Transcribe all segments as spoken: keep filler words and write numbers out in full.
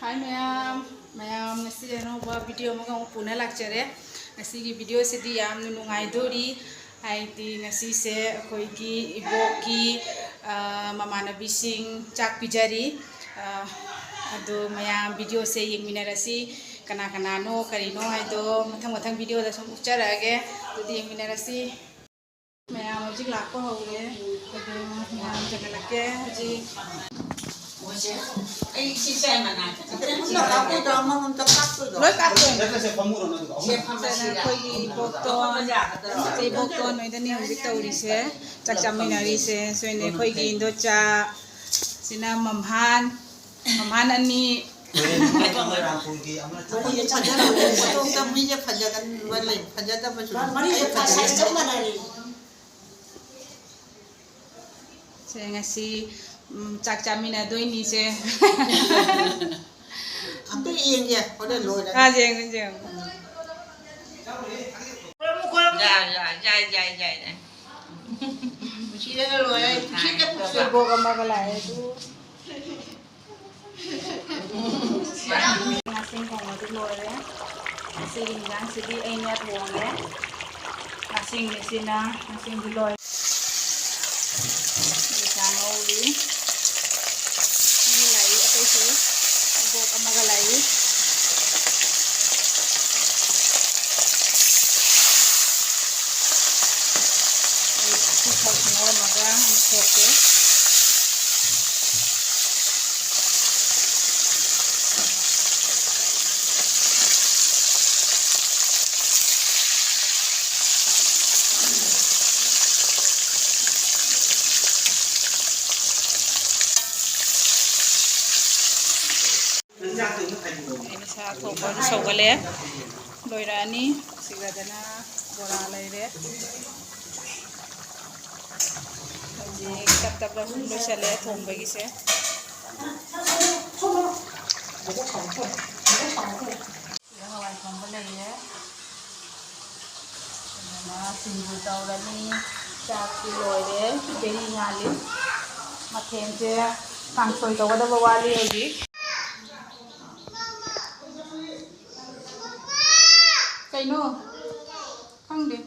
Hi ꯃꯌꯥꯝ, ꯃꯌꯥꯝ ꯉꯁꯤ ꯑꯅꯧꯕ video ꯑꯃꯒ ꯑꯃꯨꯛ ꯄꯨꯅ ꯂꯥꯛꯆꯔꯦ꯫ ꯉꯁꯤꯒꯤ videoꯁꯤꯗꯤ ꯌꯥꯝꯅ ꯅꯨꯡꯉꯥꯏꯗꯣꯔꯤ, ꯍꯥꯏꯗꯤ ꯉꯁꯤꯁꯦ ꯑꯩꯈꯣꯏꯒꯤ ꯏꯕꯣꯛꯀꯤ, ꯑ, ꯃꯃꯥꯟꯅꯕꯤꯁꯤꯡ ꯆꯥꯛ ꯄꯤꯖꯔꯤ꯫ ꯑ, ꯑꯗꯣ ꯃꯌꯥꯝ videoꯁꯦ ꯌꯦꯡꯃꯤꯟꯅꯔꯁꯤ, ꯀꯅꯥ ꯀꯅꯥꯅꯣ ꯀꯔꯤꯅꯣ ꯍꯥꯏꯗꯣ ꯃꯊꯪ ꯃꯊꯪ videoꯗ ꯁꯨꯝ ꯎꯠꯆꯔꯛꯑꯒꯦ꯫ ꯑꯗꯨꯗꯤ ꯌꯦꯡꯃꯤꯟꯅꯔꯁꯤ꯫ ꯃꯌꯥꯝ ꯍꯧꯖꯤꯛ ꯂꯥꯛꯄ ꯍꯧꯔꯦ꯫ ꯑꯗꯨ ꯃꯌꯥꯝ ꯆꯪꯈꯠꯂꯛꯀꯦ ꯍꯧꯖꯤꯛ꯫ ꯑꯩ ꯁꯤ ꯆꯥꯏ ꯃꯅꯥ ꯈꯛꯇ ꯄꯨꯟꯅ ꯀꯥꯞꯄꯣꯏꯗ꯭ꯔꯣ? ꯑꯃꯃꯝꯇ ꯀꯥꯞꯇꯣꯏꯔꯣ? ꯂꯣꯏ ꯀꯥꯞꯇꯣꯏꯅꯦ꯫ ꯁꯦ ꯐꯝꯃꯨꯔꯣ ꯅꯪ꯫ ꯁꯦ ꯐꯝꯃꯁꯤꯔꯥ? ꯑꯩꯈꯣꯏꯒꯤ ꯏꯕꯣꯛꯇꯣꯟ, ꯏꯆꯦ ꯏꯕꯣꯛꯇꯣꯟ ꯅꯣꯏꯗꯅꯤ ꯍꯧꯖꯤꯛ ꯇꯧꯔꯤꯁꯦ꯫ ꯆꯥꯛ ꯆꯥꯃꯤꯟꯅꯔꯤꯁꯦ꯫ ꯁꯣꯏꯅ ꯑꯩꯈꯣꯏꯒꯤ ꯏꯟꯗꯣꯆꯥ ꯁꯤꯅ ꯃꯝꯍꯥꯟ, ꯃꯝꯍꯥꯟ ꯑꯅꯤ꯫ ꯃꯣꯏꯔꯥꯡ-, ꯃꯣꯏꯔꯥꯡꯈꯣꯡꯒꯤ ꯑꯃꯅ ꯃꯣꯏꯁꯦ ꯐꯖꯅ ꯎꯕ ꯊꯣꯛꯇ ꯃꯤꯁꯦ ꯐꯖꯒꯟꯕ ꯂꯩ, ꯐꯖꯗꯕꯁꯨ ꯃꯔꯤꯁꯦ ꯐꯖꯩ꯫ Size ꯆꯞ ꯃꯥꯟꯅꯔꯦ꯫ ꯁꯦ ꯉꯁꯤ, ꯎꯝ, ꯆꯥꯛ ꯆꯥꯃꯤꯟꯅꯗꯣꯏꯅꯤꯁꯦ꯫ ꯑꯝꯇ ꯌꯦꯡꯒꯦ, ꯍꯣꯔꯦꯟ ꯂꯣꯏꯔꯒ꯫ ꯑꯥ, ꯌꯦꯡꯉꯨ, ꯌꯦꯡꯉꯨ꯫ ꯌꯥꯏ, ꯌꯥꯏ, ꯌꯥꯏ, ꯌꯥꯏ, ꯌꯥꯏ, ꯌꯥꯏ꯫ ꯁꯤꯗꯅ ꯂꯣꯏꯔꯦ꯫ ꯁꯤ ꯀꯠꯄꯁꯦ꯫ ꯁꯦꯕꯣꯠ ꯑꯃꯒ ꯂꯥꯛꯑꯦ ꯑꯗꯨ꯫ ꯉꯥꯁꯤꯡ ꯊꯣꯡꯕꯗꯤ ꯂꯣꯏꯔꯦ꯫ ꯉꯁꯤꯒꯤ ꯏꯟꯖꯥꯡꯁꯤꯗꯤ ꯑꯩꯅ ꯊꯣꯡꯉꯦ꯫ ꯉꯥꯁꯤꯡ ꯃꯤꯁꯤꯅ ꯉꯥꯁꯤꯡꯗꯤ ꯂꯣꯏꯔꯦ꯫ ꯏꯟꯖꯥꯡ ꯉꯧꯔꯤ꯫ ꯃꯤ ꯂꯥꯛꯏ ꯑꯇꯩꯁꯨ꯫ ꯏꯕꯣꯛ ꯑꯃꯒ ꯂꯥꯛꯏ꯫ ꯑꯩ ꯁꯤ ꯈꯔ ꯉꯧꯔꯝꯃꯒ ꯑꯃꯨꯛ ꯊꯣꯛꯀꯦ꯫ ꯑꯩꯅ ꯁꯥ ꯊꯣꯡꯕ ꯑꯗꯨ ꯁꯧꯒꯠꯂꯦ꯫ ꯂꯣꯏꯔꯛꯑꯅꯤ꯫ ꯁꯤꯒꯗꯅ ꯕꯣꯔꯥ ꯂꯩꯔꯦ꯫ ꯍꯧꯖꯤꯛ ꯇꯞ ꯇꯞꯅ ꯁꯨꯝ ꯂꯣꯏꯁꯜꯂꯦ ꯊꯣꯡꯕꯒꯤꯁꯦ꯫ ꯁꯤꯗ ꯍꯋꯥꯏ ꯊꯣꯡꯕ ꯂꯩꯔꯦ꯫ ꯑꯗꯨꯅ ꯁꯤꯡꯖꯨ ꯇꯧꯔꯅꯤ꯫ ꯆꯥꯛꯇꯤ ꯂꯣꯏꯔꯦ꯫ ꯕꯦꯔꯤ ꯉꯥꯜꯂꯤ꯫ ꯃꯊꯦꯜꯁꯦ ꯀꯥꯡꯁꯣꯏ ꯇꯧꯒꯗꯕ ꯋꯥꯠꯂꯤ ꯍꯧꯖꯤꯛ꯫ ꯀꯩꯅꯣ? ꯈꯪꯗꯦ꯫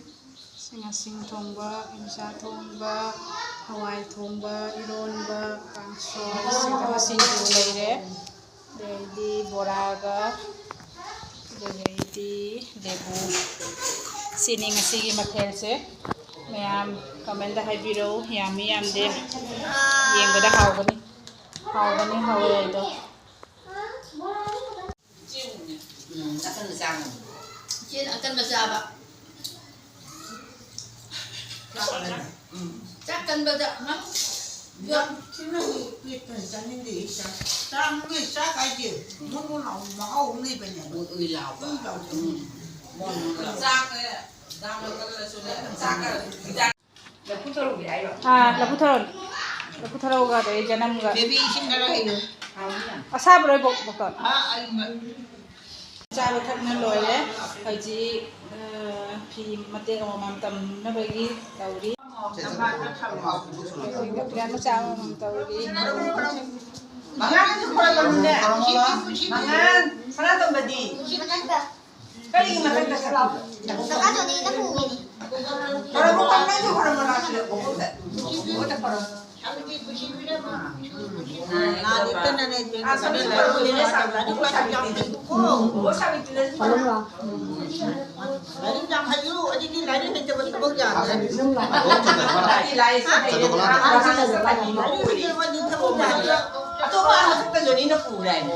ꯁꯤꯡ ꯑꯁꯤꯡ ꯊꯣꯡꯕ, ꯏꯟꯁꯥ ꯊꯣꯡꯕ, ꯍꯋꯥꯏ ꯊꯣꯡꯕ, ꯏꯔꯣꯟꯕ, ꯀꯥꯡꯁꯣꯏ, ꯁꯤꯡꯖꯨ ꯂꯩꯔꯦ꯫ ꯑꯗꯩꯗꯤ ꯕꯣꯔꯥꯒ, ꯑꯗꯨꯗꯩꯗꯤ ꯂꯦꯕꯨ꯫ ꯁꯤꯅꯤ ꯉꯁꯤꯒꯤ ꯃꯊꯦꯜꯁꯦ꯫ ꯃꯌꯥꯝ comment ꯍꯥꯏꯕꯤꯔꯛꯎ, ꯌꯥꯝꯃꯤ ꯌꯥꯝꯗꯦ꯫ ꯌꯦꯡꯕꯗ ꯍꯥꯎꯒꯅꯤ꯫ ꯍꯥꯎꯒꯅꯤ, ꯍꯥꯎꯋꯦ ꯍꯥꯏꯗꯣ꯫ ꯎꯝ, ꯑꯀꯟꯕ ꯆꯥꯒꯅꯨ꯫ ꯏꯆꯦꯅ ꯑꯀꯟꯕ ꯆꯥꯕ꯫ ꯎꯝ꯫ ꯆꯥꯛ ꯀꯟꯕꯗ, ꯍꯥ? ꯌꯥꯝ ꯊꯤꯅ ꯄꯦꯠꯄꯅ ꯆꯥꯅꯤꯡꯗꯦ ꯑꯩ ꯆꯥꯛ꯫ ꯆꯥꯛ ꯅꯣꯏ ꯆꯥꯛ ꯍꯥꯏꯁꯦ ꯃꯣꯟ ꯃꯣꯟ ꯂꯥꯎ ꯃꯍꯥꯎ ꯑꯃ ꯂꯩꯕꯅꯦ꯫ ꯎꯏ ꯎꯏ ꯂꯥꯎꯕ꯫ ꯎꯏ ꯂꯥꯎꯕ꯫ ꯎꯝ꯫ ꯃꯣꯟ ꯃꯣꯟ ꯂꯥꯎ꯫ ꯆꯥꯛ ꯌꯥꯝꯅ ꯀꯜꯂꯁꯨꯅꯦ, ꯆꯥꯛ ꯈꯔ ꯂꯐꯨ ꯊꯔꯣ ꯍꯥꯏꯔꯣ? ꯑꯥ, ꯂꯐꯨ ꯊꯔꯣ꯫ ꯂꯐꯨ ꯊꯔꯣꯒ ꯑꯗꯩ ꯆꯅꯝꯒ꯫ ꯕꯦꯕꯤ, ꯏꯁꯤꯡ ꯈꯔ ꯍꯩꯌꯨ꯫ ꯑꯁꯥꯕ ꯂꯣꯏ ꯕꯣꯛ-, ꯕꯣꯛꯇꯣꯟ꯫ ꯑꯥ, ꯑꯩ ꯃ- ꯆꯥꯕ ꯊꯛꯅ ꯂꯣꯏꯔꯦ꯫ ꯍꯧꯖꯤꯛ, ꯑ, ꯐꯤ ꯃꯇꯦꯛ ꯑꯃꯃꯝ ꯇꯝꯅꯕꯒꯤ ꯇꯧꯔꯤ꯫ ꯐꯤꯔꯣꯜ ꯃꯆꯥ ꯑꯃꯃꯝ ꯇꯧꯔꯤ꯫ ꯃꯉꯥꯜ, ꯁꯅꯥꯇꯣꯝꯕꯗꯤ? ꯀꯔꯤꯒꯤ ꯃꯊꯛꯇ ꯁꯂꯥꯎ? ꯀꯀꯥ ꯖꯣꯅꯤꯅ ꯄꯨꯕꯅꯤ꯫ ꯍꯣꯔꯃꯣ ꯀꯝꯄ꯭ꯂꯦꯟꯁꯨ ꯍꯣꯔꯃꯣ ꯂꯥꯛꯁꯤꯜꯂꯦ, ꯕꯣꯕꯣꯛꯁꯦ꯫ ꯕꯣꯕꯣꯛꯇ ꯈꯣꯏꯔꯝꯃꯣ꯫ ꯅꯥꯗꯦ, ꯀꯟꯅ ꯅꯥꯏ, ꯕꯦꯝꯃ, ꯀꯟꯅ ꯂꯥꯏ ꯈꯨꯔꯨꯝꯃꯤ, ꯁꯥꯕꯤꯇ꯭ꯔꯤꯅꯁꯨ ꯌꯥꯝ ꯐꯩꯀꯣ꯫ ꯕꯣꯕꯣꯛ ꯁꯥꯕꯤꯇ꯭ꯔꯤꯅꯁꯨ ꯐꯩ꯫ ꯂꯥꯏꯔꯤꯛ ꯌꯥꯝ ꯍꯩꯌꯨ, ꯑꯗꯨꯗꯤ ꯂꯥꯏꯔꯤꯛ ꯍꯩꯇꯕ ꯊꯕꯛ ꯌꯥꯗ꯭ꯔꯦ꯫ ꯂꯥꯏꯔꯤꯛ ꯂꯥꯏꯔꯤꯛꯁꯨ ꯍꯩꯌꯦ, ꯑꯉꯥꯡ ꯃꯆꯥ ꯇꯝꯕꯤꯕ꯫ ꯂꯥꯏꯔꯤꯛ ꯍꯩꯇꯕ ꯊꯕꯛ ꯌꯥꯗ꯭ꯔꯦ꯫ ꯑꯇꯣꯞꯄ ꯃꯊꯛꯇ ꯖꯣꯅꯤꯅ ꯄꯨꯔꯦ ꯍꯥꯏꯅꯦ꯫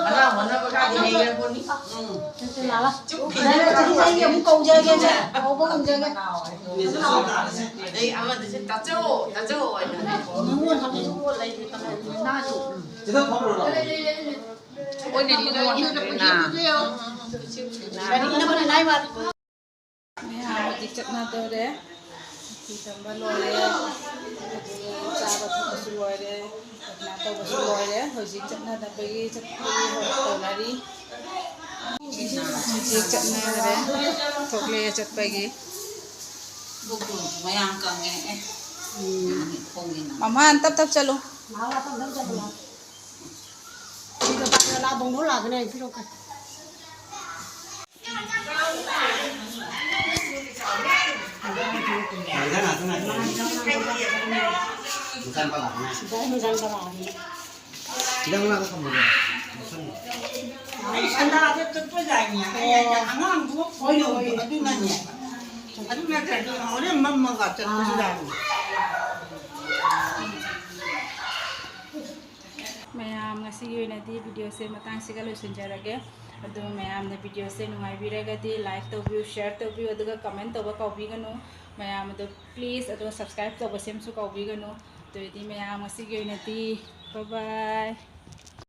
ꯃꯅꯥ ꯍꯣꯠꯅꯕ ꯀꯥꯏꯗꯤ ꯍꯩꯔꯕꯣꯅꯤ꯫ ꯎꯝ꯫ ꯆꯨꯞꯈꯤꯅꯤ꯫ ꯑꯩ ꯑꯃꯨꯛ ꯀꯧꯖꯒꯦꯁꯦ꯫ ꯀꯧꯕ ꯉꯝꯖꯒꯦ꯫ ꯑꯗꯩ ꯑꯃꯗꯨꯁꯨ "ꯇꯥꯆꯧ, ꯇꯥꯆꯧ" ꯍꯥꯏꯅ꯫ ꯅꯉꯣꯟ ꯍꯧꯖꯤꯛ ꯂꯩꯔꯤ ꯀꯅꯥ? ꯃꯅꯥꯁꯨ꯫ ꯁꯤꯗ ꯐꯝꯃꯨꯔꯣ꯫ ꯂꯩ, ꯂꯩ, ꯂꯩ, ꯂꯩ꯫ ꯑꯣꯏꯅ ꯂꯤꯂꯣ ꯍꯥꯏꯅ ꯀꯔꯤꯅ ꯃꯅꯥꯏ ꯋꯥꯔꯤ꯫ ꯃꯌꯥꯝ ꯍꯧꯖꯤꯛ ꯆꯠꯅꯗꯣꯔꯦ꯫ ꯐꯤ ꯇꯝꯕ ꯂꯣꯏꯔꯦ꯫ ꯑꯗꯨꯒ ꯆꯥꯕ ꯊꯛꯄꯁꯨ ꯂꯣꯏꯔꯦ꯫ ꯄ꯭ꯔꯊꯅꯥ ꯇꯧꯕꯁꯨ ꯂꯣꯏꯔꯦ꯫ ꯍꯧꯖꯤꯛ ꯆꯠꯅꯅꯕꯒꯤ ꯆꯠꯄꯒꯤ ꯍꯧ-, ꯇꯧꯅꯔꯤ꯫ ꯍꯧꯖꯤꯛ ꯆꯠꯅꯔꯦ꯫ ꯊꯣꯛꯂꯛꯑꯦ ꯆꯠꯄꯒꯤ꯫ ꯃꯌꯥꯝ ꯀꯪꯉꯦ꯫ ꯑꯦ꯫ ꯎꯝ꯫ ꯃꯃꯥꯟ ꯇꯞ ꯇꯞ ꯆꯠꯂꯨ꯫ ꯁꯤꯗ ꯄꯥꯛꯅ ꯂꯥꯛꯑ ꯕꯣꯡ ꯕꯣꯡ ꯂꯥꯛꯀꯅꯤ ꯑꯩ ꯄꯤꯔꯛꯀꯦ꯫ ꯑꯩ ꯁꯟꯗꯥꯗ ꯆꯠꯄ ꯌꯥꯏꯅꯦ꯫ ꯑꯩ ꯑꯉꯥꯡꯗꯨꯒ ꯀꯣꯏꯅ ꯑꯗꯨꯅꯅꯦ꯫ ꯑꯗꯨ ꯅꯠꯇ꯭ꯔꯗꯤ ꯍꯣꯔꯦꯟ ꯃꯝꯃꯒ ꯆꯠꯄꯁꯨ ꯌꯥꯏꯅꯦ꯫ ꯃꯌꯥꯝ, ꯉꯁꯤꯒꯤ ꯑꯣꯏꯅꯗꯤ videoꯁꯦ ꯃꯇꯥꯡꯁꯤꯒ ꯂꯣꯏꯁꯤꯟꯖꯔꯒꯦ꯫ ꯑꯗꯣ ꯃꯌꯥꯝꯅ videoꯁꯦ ꯅꯨꯡꯉꯥꯏꯕꯤꯔꯒꯗꯤ like ꯇꯧꯕꯤꯌꯨ, share ꯇꯧꯕꯤꯌꯨ, ꯑꯗꯨꯒ comment ꯇꯧꯕ ꯀꯥꯎꯕꯤꯒꯅꯨ꯫ ꯃꯌꯥꯝ ꯑꯗꯣ please, ꯑꯗꯣ subscribe ꯇꯧꯕ ꯁꯦꯝꯁꯨ ꯀꯥꯎꯕꯤꯒꯅꯨ꯫ ꯑꯗꯨ ꯑꯣꯏꯔꯗꯤ ꯃꯌꯥꯝ, ꯉꯁꯤꯒꯤ ꯑꯣꯏꯅꯗꯤ bye bye꯫